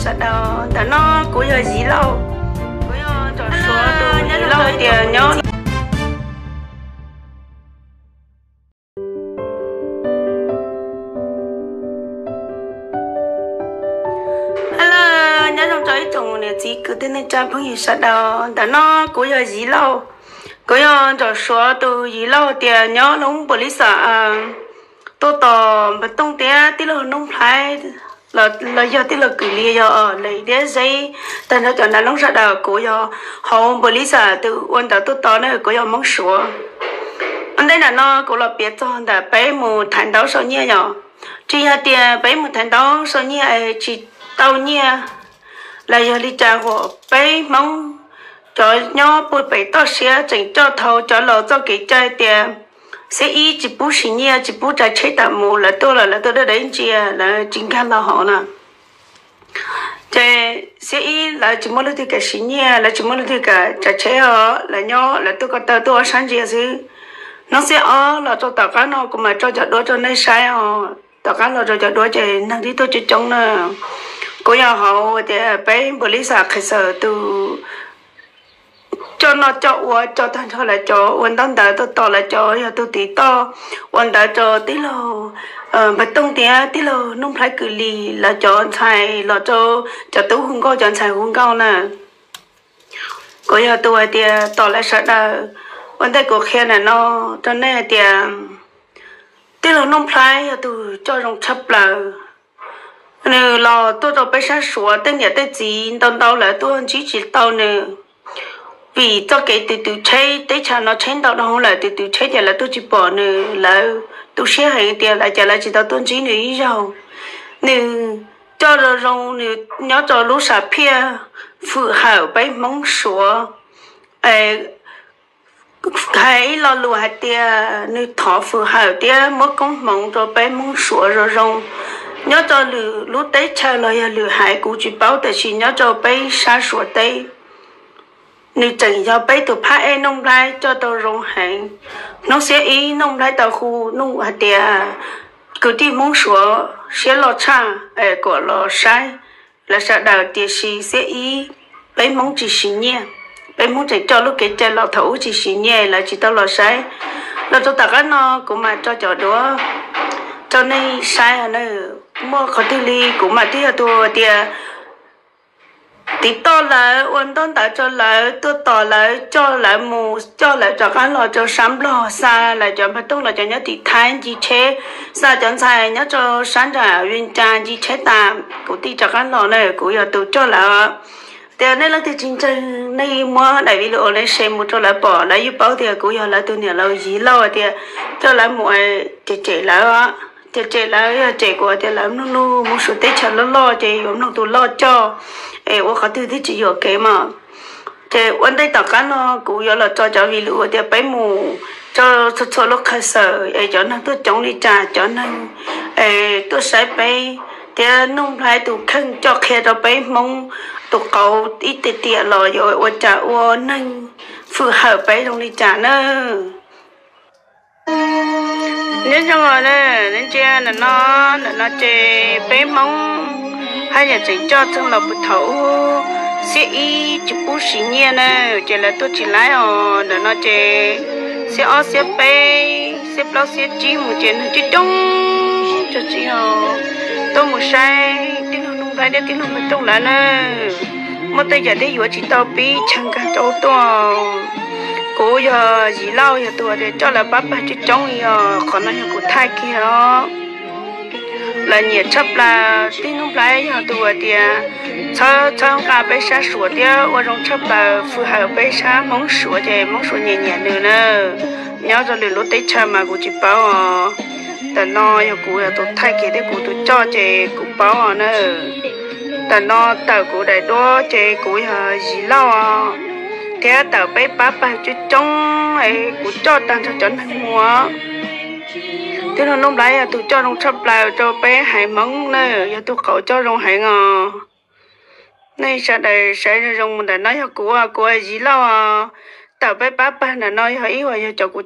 Sawv daws, ntawm no kuv yog Yiv Lauj, kuv yog Ntsaum Suav tus Yiv Lauj tias nyob Hello, nyob zoo rau ib tsoom niam txiv kwv tij neej tsa phooj ywg sawv daws. Ntawm no kuv yog Yiv Lauj, kuv yog Ntsaum Suav tus Yiv Lauj tias nyob lub npaum li xav tuaj tos npawg Tooj thiab tij laug Nuj Nplhaib los yog tij laug Kwm Lis yog Lis thiab Zeb, tag nrho cov nav loob sawv daws. Kuv yog hauv npaum li xav tus ua ntawv tuaj tos na, kuv yog Hmoob Suav. Ua ntej ntawm no kuv los piav txog ntawm peb mus thaiv ntaub sau nyiaj yom. Tsis yog tias peb mus thaiv ntaub sau nyiaj es tsis tau nyiaj los yog li cas, uas peb Hmoob cov nyob puag pem toj siab tseem coj tau cov laus txoj kev cai tias xiab ib tsis pub siv nyiaj, tsis pub tsav tsheb tawm mus, lawv tuaj los lawv tuaj dawb dawb ntsia, lawv tsis nkag los hauv na. Ces xiab ib lawv tsis muaj leej twg kam siv nyiaj, lawv tsis muaj leej twg kam tsav tsheb os, lawv nyob lawv tuaj ko taw tuaj ob sab ntsia xwb. Hnub xiab ob los rau tom qab no kuv mam tso cov duab rau nej saib os. Tom qab los rau cov duab ces neeg twb tuaj coob coob na. Kuv yog hauv tias peb npaum li xav qhia xaws tus coj noj coj ua, coj tag nrho lawv cov ua ntaub ntawv tuaj tos, lawv cov yog tus tiv toj ua ntawv rau tij laug npawg Tooj thiab tij laug Nuj Nplhaib Kwm Lis lawv cov ntxhais los rau cov tub hu nkauj cov ntxhais hu nkauj na. Kuv yog tus hais tias tos lawv sawv daws. Ua ntej kuv qhia ntawm no rau nej hais tias tij laug Nuj Nplhaib yog tus coj zoo tshaj plaws. Nws los tuaj rau peb sab Suav, tej niam tej txiv ntau ntau lawv tuaj ntsib tsis tau nws, vim txoj kev tus tus tsheb, teb chaws no tsheb ntau dhau lawm, tus tus tsheb ces lawv tuaj tsis pom nws, lawv tu siab heev tias lawv cas lawv tsis tau tuaj ntsib nws ib zaug. Nws coj zoo zoo, nws nyob rau lub sam phiaj fwm hawm peb Hmoob Suav, hais ib lo lus hais tias nws thov fwm hawm thiab muab koob hmoov rau peb Hmoob Suav zoo zoo. Nyob rau lwm lub teb chaws los yog lwm haiv kuv tsis paub, tab sis nyob rau peb sab Suav teb, nws tseem yog peb tus phab ej Nuj Nplhaib coj tau zoo heev. Hnub xiab ib Nuj Nplhaib tau hu Nuj hais tias kwv tij Hmoob Suav siab loj tshaj, kom los saib. Lawv sawv daws, tiam sis xiab ib peb Hmoob tsis siv nyiaj, peb Hmoob tseem coj lub kev cai los thaum ub tsis siv nyiaj, lawv tsis tau los saib. Los rau tom qab no kuv mam tso cov duab rau nej saib. Muaj qhov twg li kuv mam twb yog tus tias tiv toj lawv, ua ntaub ntawv rau lawv, tuaj tos lawv, coj lawv mus, coj lawv rov qab los rau sab Nplog, xa lawv cov npawg Tooj los cov nyob tim Thaib ncig tsheb, xa cov ntxhais nyob rau sab nram Vias Cas ncig tsheb tas, kuv thiaj rov qab los na, kuv yog tus coj lawv. Tias nej leej twg tsis ntseeg, nej muab daim video no share mus rau lawv pom, lawv yeej paub tias kuv yog lawv tus niam laus Yiv Lauj tias coj lawv mus, cem cem lawv, cem cem lawv yog cem kuv tias lawv mloog lus Hmoob Suav teb chaws loj loj ces yuav mloog tus loj coj, es ua qhov twg twb tsis yuam kev mas. Ces ua ntej tom qab no kuv yuav los tso cov video tias peb mus txog txhua txhua lub qhov xwm es cov neeg tuaj coob li cas, cov neeg tuaj saib peb, thiab Nuj Nplhaib tus kheej coj qhia rau peb Hmoob tus qauv ib tiam tiam los yuav ua cas ua neeg fwm hawm peb zoo li cas na. Nyob zoo os, nej ntsia ntawm no, ntawm no ces peb Hmoob haj yam tseem coj txog los puag thaum ub, xiab ib tsis pub siv nyiaj na, ces lawv tuaj tsis laib os. Ntawm no ces xiab ob xiab peb, xiab plaub xiab tsib mus ces neeg coob coob tag tsis os, tuaj mus saib tij laug Nuj Nplhaib thiab tij laug Npawg Tooj lawv na. Muaj tej yam twb yuav tsis tau pib chaw nkag rau tuaj. Kuv yog Yiv Lauj yog tus tias coj lawv pab pawg coob coob li os, qhov no yog kuv thaij kiag os. Lawv nyiam tshaj plaws, tij Nuj Nplhaib yog tus tias txhawb txhawb nqa peb sab Suav thiab ua zoo tshaj plaws fwm hawm peb sab Hmoob Suav ces Hmoob Suav nyiam nyiam nws na. Nyob rau lwm lub teb chaws mas kuv tsis paub os. Ntawm no yog kuv yog tus thaij kiag thiab kuv tus coj ces kuv paub os na. Ntawm no tawm kuv daim duab ces kuv yog Yis Lauj os, thiab tawm peb pab pawg coob coob es kuv coj tag nrho cov neeg mus. Tij laug Nuj Nplhaib yog tus coj zoo tshaj plaws rau peb haiv Hmoob na, yog tus qauv coj zoo heev os. Nej sawv daws saib zoo zoo mus ntawm no yog kuv, kuv Yis Lauj os, tawm peb pab pawg ntawm no yog ib uas yog cov kuv